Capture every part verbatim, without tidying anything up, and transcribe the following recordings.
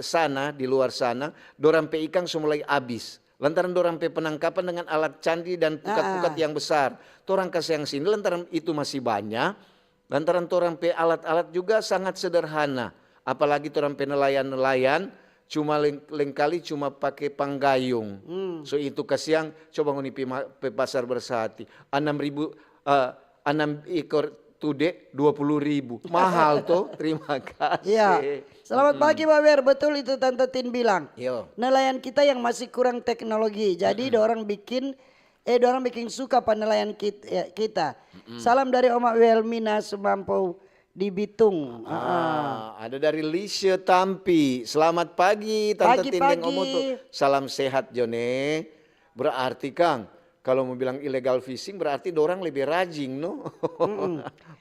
sana, di luar sana, dorang pe ikang so mulai abis. Lantaran dorang pe penangkapan dengan alat canggih dan pukat-pukat yang besar. Torang kasiang sini lantaran itu masih banya, lantaran torang pe alat-alat juga sangat sederhana. Apalagi torang pe nelayan-nelayan cuma leng-, lengkali cuma pake panggayung. So itu kasiang, coba ngoni pi ma-, pe pasar Bersati. Anam ribu, eh, anam ekor tude dua puluh ribu. Mahal to? Terima kasih. Iya. Selamat pagi, Pak Wer. Betul itu Tante Tin bilang. Yo. Nelayan kita yang masih kurang teknologi. Jadi dorang bikin, eh dorang bikin suka pa nelayan kit-, ya, kita. Salam dari Oma Wilmina Sumampou di Bitung. Ah, ada dari Lisha Tampi. Selamat pagi Tante Tin deng Om Utu. Salam sehat jo ne. Berarti Kang, kalau mo bilang illegal fishing berarti dorang lebe rajing no.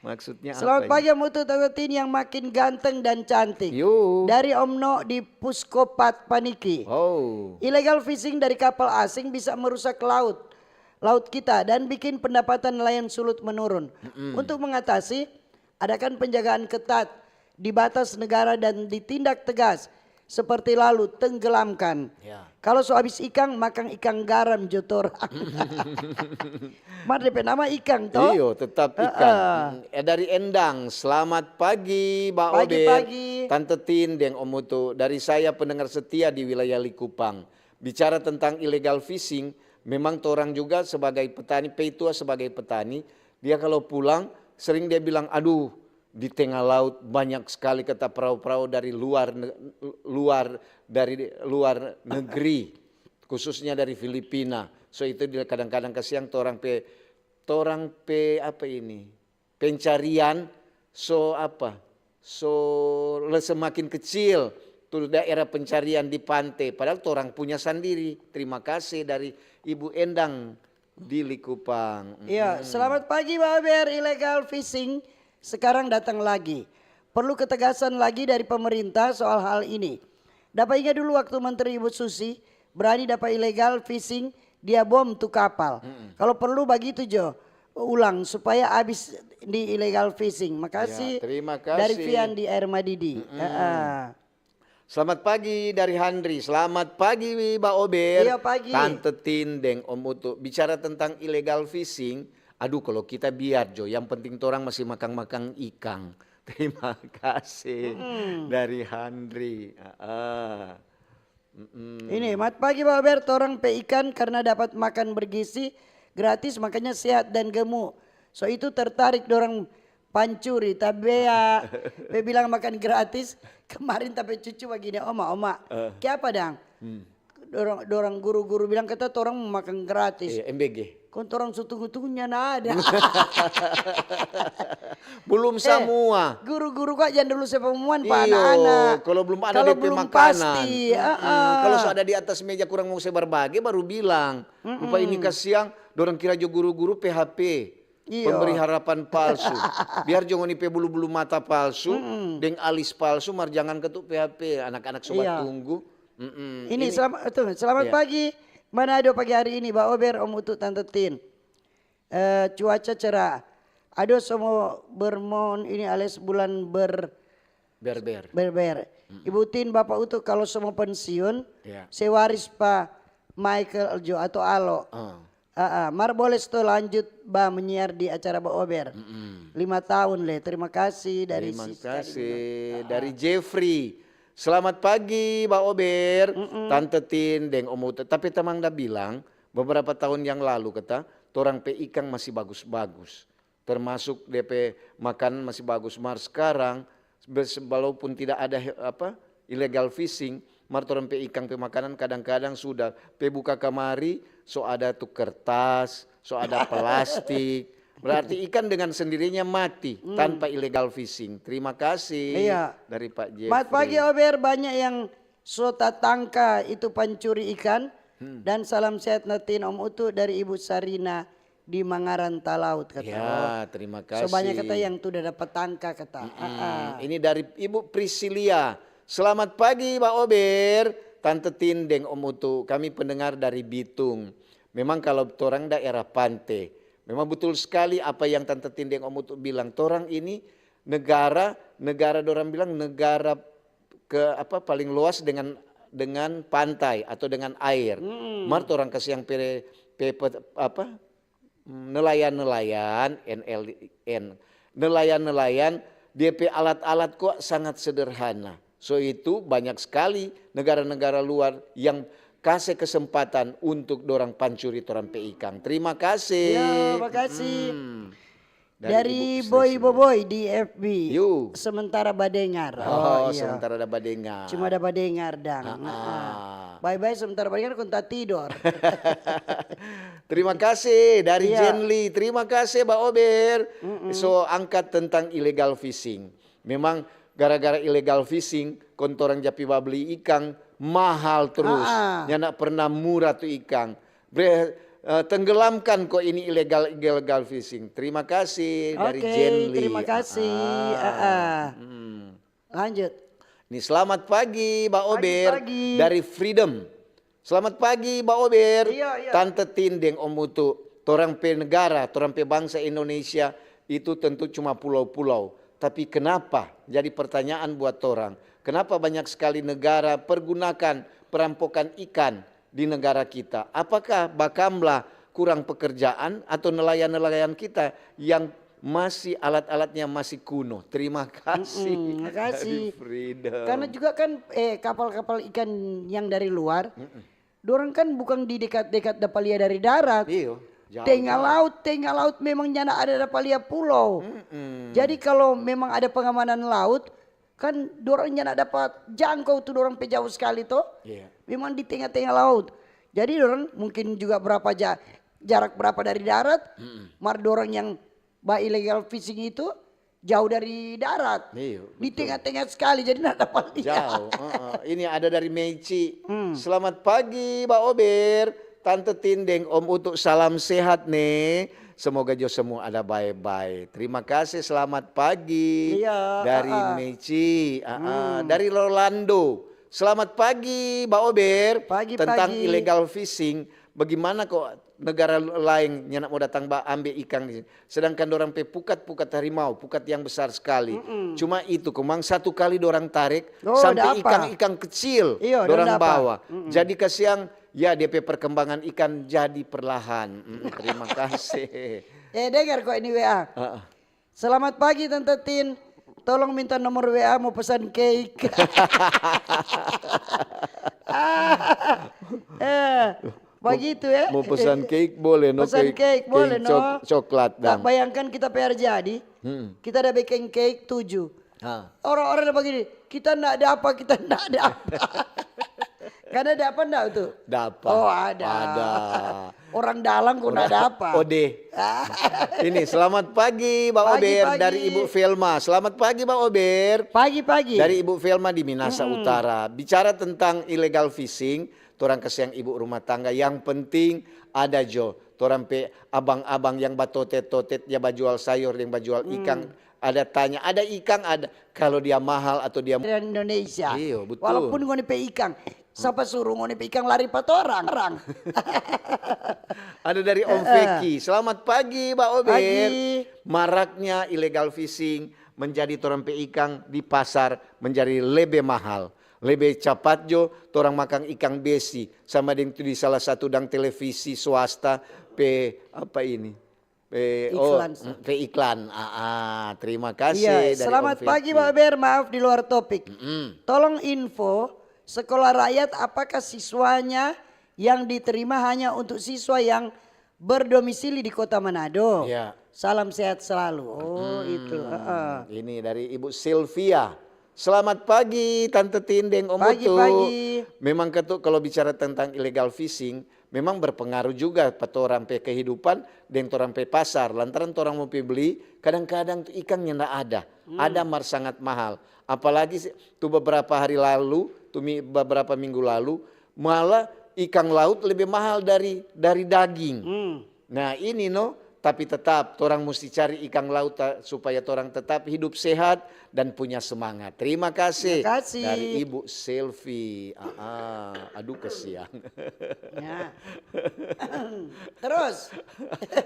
Maksudnya apa ini? Selamat pagi Om Utu, Tante Tin yang makin ganteng dan cantik. Yo. Dari Om No di Puskopat Paniki. Oh. Illegal fishing dari kapal asing bisa merusak laut, laut kita dan bikin pendapatan nelayan sulut menurun. Untuk mengatasi, adakan penjagaan ketat di batas negara dan ditindak tegas, seperti lalu tenggelamkan. Ya. Kalau so abis ikang, makang ikang garam jo torang. Mar depe nama ikang to? Iyo, tetap ikang. Mm, eh, dari Endang, selamat pagi Ba Ober, Tante Tin deng Om Utu. Dari saya pendengar setia di wilayah Likupang. Bicara tentang illegal fishing, memang torang juga sebagai petani, peitua sebagai petani, dia kalau pulang sering dia bilang, aduh, di tengah laut banyak skali kata prao-prao dari luar ne-, luar, dari luar negeri, khususnya dari Filipina. So itu dia kadang-kadang kasiang torang pe, torang pe apa ini, pencarian so apa, so le-, semakin kecil tu daerah pencarian di pante, padahal torang punya sandiri. Terima kasih dari Ibu Endang di Likupang. Iya, selamat pagi Ba Ober. Illegal fishing sekarang datang lagi. Perlu ketegasan lagi dari pemerintah soal hal ini. Dapa inga dulu waktu Menteri Ibu Susi berani dapa illegal fishing, dia bom tu kapal. Kalau perlu bagitu jo ulang supaya abis di illegal fishing. Makasih. Ya, terima kasih. Dari Fian di Air Madidi. Heeh. Selamat pagi dari Handri. Selamat pagi Ba Ober. Iya, pagi. Tante Tin deng Om Utu. Bicara tentang illegal fishing, aduh kalau kita biar jo, yang penting torang masih makang-makang ikang. Terima kasih dari Handri. Heeh. Ini, mat pagi Ba Ober, torang pe ikan karena dapat makan bergizi gratis makanya sehat dan gemuk. So itu tertarik dorang pancuri, tabea, pe bilang makan gratis. Kemarin ta pe cucu bagini, "Oma, oma, kiapa dang?" Dorang, dorang guru-guru bilang, "Kata torang mo makan gratis." Iya, M B G. Kong torang su tunggu-tunggu nyanda ada. Belum samua. Guru-guru kong jang dulu se pengumuman pa anak-anak. Iyo, kalau belum ada depe makanan. Pasti, Mm-mm. Kalau so ada di atas meja kurang mau se berbagi, baru bilang. Rupa ini kasiang, dorang kira jo guru-guru P H P. Iyo. Pemberi harapan palsu. Biar jo ngoni pe bulu-bulu mata palsu, deng alis palsu, mar jangan katu P H P, anak-anak so batunggu. Mm-mm. Ini, selamat, tuh, selamat pagi. Manado pagi hari ini, Ba Ober, Om Utu, Tante Tin. Eh, cuaca cerah. Ado so mo bermon ini alias bulan ber Berber. Berber. Ibu Tin, Bapak Utu, kalau so mo pensiun, Ya. se waris pa Michael jo atau Alo. Ah. Ah, ah. Mar boleh sto lanjut ba menyiar di acara Ba Ober. Mm-mm. Lima tahun le. Terima kasih dari Terima Siska kasih Indo. dari Jeffrey. Selamat pagi, Ba Ober, Tante Tin, deng Om Utu. Tapi tamang da bilang, beberapa tahun yang lalu kata, torang pe ikang masih bagus-bagus. Termasuk depe makanan masih bagus. Mar sekarang, bes-, walaupun tidak ada he-, apa, illegal fishing, mar torang pe ikang pe makanan kadang-kadang sudah pe buka kamari, so ada tu kertas, so ada plastik. Berarti ikan dengan sendirinya mati tanpa illegal fishing. Terima kasih Iya. dari Pak Jeffrey. Mat pagi Ober, banyak yang so tatangka itu pancuri ikan. Dan salam sehat Natin Om Utu dari Ibu Sarina di Mangaran Talaut kata. Ya, terima kasih. So banyak kata yang tu da dapat tangka kata. Ah, ah. Hmm, ini dari Ibu Priscilia. Selamat pagi, Ba Ober, Tante Tin deng Om Utu. Kami pendengar dari Bitung. Memang kalau torang daerah pante. Memang betul sekali apa yang Tante Tin deng Om Utu bilang. Torang ini negara, negara dorang bilang negara ke apa, paling luas dengan, dengan pantai atau dengan air. Mm-mm. Mar torang kasiang pe, pe, pe, apa, mm, nelayan-nelayan, N L N, nelayan-nelayan, dia pe alat-alat kwa sangat sederhana. So itu banyak sekali negara-negara luar yang kase kesempatan untuk dorang pancuri torang pe ikang. Terima kasih. Ya, makasih. Mm-mm. Dari Dari Ibu Boy Sesi. Boboy di F B. Yu. Sementara badengar. Oh, Oh, iya. Sementara ada badengar. Cuma ada badengar, dang. Ah, Nah, ah. ah. Bye-bye sementara badengar, kong ta tidor. Terima kasih dari Iya. Jenly. Terima kasih, Ba Ober. Mm-mm. So, angkat tentang illegal fishing. Memang gara-gara illegal fishing, kong torang ja pi babli ikang mahal terus. Ah, ah. Nyanda pernah murah tu ikang. Bre-, eh, tenggelamkan ko ini illegal, illegal fishing. Terima kasih dari Oke, Jenly. Terima kasih. Ah, ah. Ah, ah. Hmm. Lanjut. Ni, selamat pagi, Ba Ober. Pagi, pagi. Dari Freedom. Selamat pagi, Ba Ober. Iya, iya. Tante Tin deng Om Utu. Torang pe negara, torang pe bangsa Indonesia itu tentu cuma pulau-pulau. Tapi kenapa? Jadi pertanyaan buat torang. Kenapa banyak sekali negara pergunakan perampokan ikan di negara kita? Apakah bakamla kurang pekerjaan atau nelayan-nelayan kita yang masih alat-alatnya masih kuno? Terima kasih. Mm-mm, makasih. Dari Freedom. Karena juga kan, eh, kapal-kapal ikan yang dari luar, Mm-mm. dorang kan bukan di dekat-dekat dapa lia dari darat. Iyo, jauh, Tengah jauh. laut, tengah laut memang nyanda ada dapa lia pulau. Mm-mm. Jadi kalau memang ada pengamanan laut, kan dorang nyanda dapat jangkau tu dorang pe jauh sekali to. Iya. Memang di tengah-tengah laut. Jadi dorang mungkin juga berapa ja-, jarak berapa dari darat, Mm-mm. mar dorang yang ba illegal fishing itu jauh dari darat. Iyo, Di betul. tengah-tengah sekali, jadi ndak dapat lihat. Jauh, heeh. Ini ada dari Meici. Hmm. Selamat pagi, Ba Ober, Tante Tin deng Om Utu, salam sehat ne. Semoga jo semua ada bae-bae. Terima kasih, selamat pagi. Iya, Dari ah, ah. Meici, ah, ah. Hmm. Dari Rolando. Selamat pagi, Ba Ober. Pagi, Tentang pagi. illegal fishing, bagaimana kok negara laeng nyanda mo datang ba ambe ikang di sini? Sedangkan dorang pe pukat, pukat harimau, pukat yang besar sekali. Mm-mm. Cuma itu, komang satu kali dorang tarek, Oh, sampe dapa. ikang-ikang kecil Iyo, dorang dapa. bawa. Mm-mm. Jadi kasiang, ya, dia pe perkembangan ikan jadi perlahan. Mm, terima kasih. Eh, dengar kok ini W A. Heeh. "Selamat pagi, Tante Tin. Tolong minta nomor W A, mau pesan cake." Eh, begitu ya. Mau pesan cake boleh, no? Pesan Cake, cake boleh, cake cok-, no? coklat, Tak dang. bayangkan kita pe hari jadi, Hmm. kita ada bikin cake tujuh. Ah. Orang-orang ada begini, "Kita ndak ada apa, kita ndak ada apa." Kan ada apa ndak tu? Dapa. Oh, ada. Ada. Orang dalam kok ndak ada apa. Ode. Ini, selamat pagi, Ba Pagi, Ober, pagi. dari Ibu Velma. Selamat pagi, Ba Ober. Pagi-pagi. Dari Ibu Velma di Minasa Mm-mm. Utara. Bicara tentang illegal fishing, torang kasiang ibu rumah tangga. Yang penting ada jo torang pe abang-abang yang batotet-totet, ya bajual sayur deng bajual Hmm. ikang. Ada tanya, ada ikang, ada. Kalau dia mahal atau dia Dari Indonesia. Iyo, betul. Walaupun ngoni pe ikang, sapa suruh ngoni pe ikang lari pa torang? Ada dari Om Heeh. Feki. Selamat pagi, Ba Ober. Pagi. Maraknya illegal fishing menjadi torang pe ikang di pasar menjadi lebe mahal. Lebe capat jo torang makang ikang besi, sama deng tu di salah satu dang televisi swasta pe, apa ini? Pe, oh, Iklan, sa- mm, pe iklan. Ah, ah, terima kasih Iya, dari selamat Om pagi, Feki. Ba Ober. Maaf di luar topik. Mm-mm. Tolong info, sekolah rakyat apakah siswanya yang diterima hanya untuk siswa yang berdomisili di Kota Manado? Iya. Salam sehat selalu. Oh, Mm-mm. itu. Heeh. Ini dari Ibu Sylvia. Selamat pagi, Tante Tin deng Om Pagi, Utu. pagi. Memang katu, kalau bicara tentang illegal fishing, memang berpengaruh juga pa torang pe kehidupan deng torang pe pasar. Lantaran torang mo pi beli, kadang-kadang tu ikang nyanda ada. Hmm. Ada mar sangat mahal. Apalagi se-, tu beberapa hari lalu, tu mi-, beberapa minggu lalu, malah ikang laut lebe mahal dari, dari daging. Hmm. Nah, ini no, Tapi tetap, torang musti cari ikang laut ta-, supaya torang tetap hidup sehat dan punya semangat. Terima kasih. Terima kasih. Dari Ibu Selvi. Ah, ah. Aduh, kesian. Ya. Terus.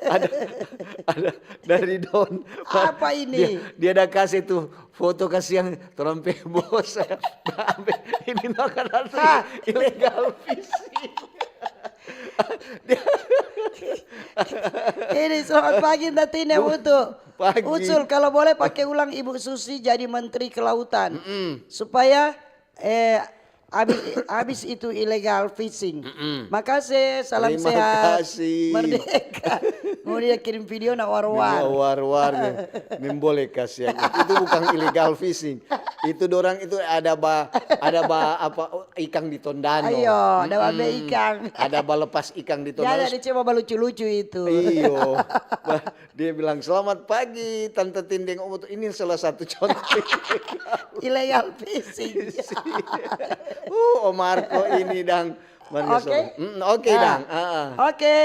Ada, ada dari Don. Apa ini? Dia, dia ada kasih tuh foto, kasihan, torang pe bos. Ini no kan, Ah. Illegal fishing. Dia, Ini selamat pagi Tatina Utu. Pagi. Ucul, kalau boleh pakai ulang Ibu Susi jadi Menteri Kelautan. Mm-mm. Supaya eh habis, habis itu illegal fishing. Mm-mm. Makasih, salam Terima sehat. Kasih. Merdeka. Mau dia kirim video na war-war. War-war nih. Memboleh kasihan. Itu bukan illegal fishing. Itu dorang itu ada ba, ada ba apa, oh, ikang di tondano. Ayo, ada ba ambe Mm-mm. Ikang. Ada ba lepas ikang di Ya, ada tondano. dia coba balucu-lucu itu. Iyo. Bah, dia bilang, "Selamat pagi, Tante Tin deng Om Utu." Ini salah satu contoh. Illegal fishing. Uh, Om Marco ini dang. Mari Oke. Sobat. Mm, oke Nah. dang. Ah, ah. Oke,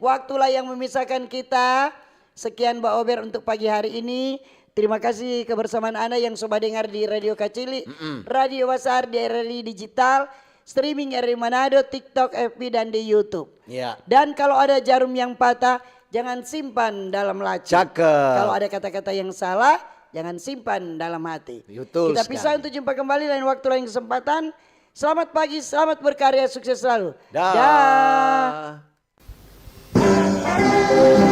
waktulah yang memisahkan kita. Sekian Ba Ober untuk pagi hari ini. Terima kasih kebersamaan Anda yang so badengar di Radio Kacili, Mm-mm. Radio Basar di R R I Digital, streaming R R I Manado, TikTok, F B, dan di YouTube. Ya. Dan kalau ada jarum yang patah, jangan simpan dalam laci. Cakep. Kalau ada kata-kata yang salah, jangan simpan dalam hati. Betul Kita pisah sekali. Untuk jumpa kembali lain waktu, lain kesempatan. Selamat pagi, selamat berkarya, sukses selalu. Dah. Dah.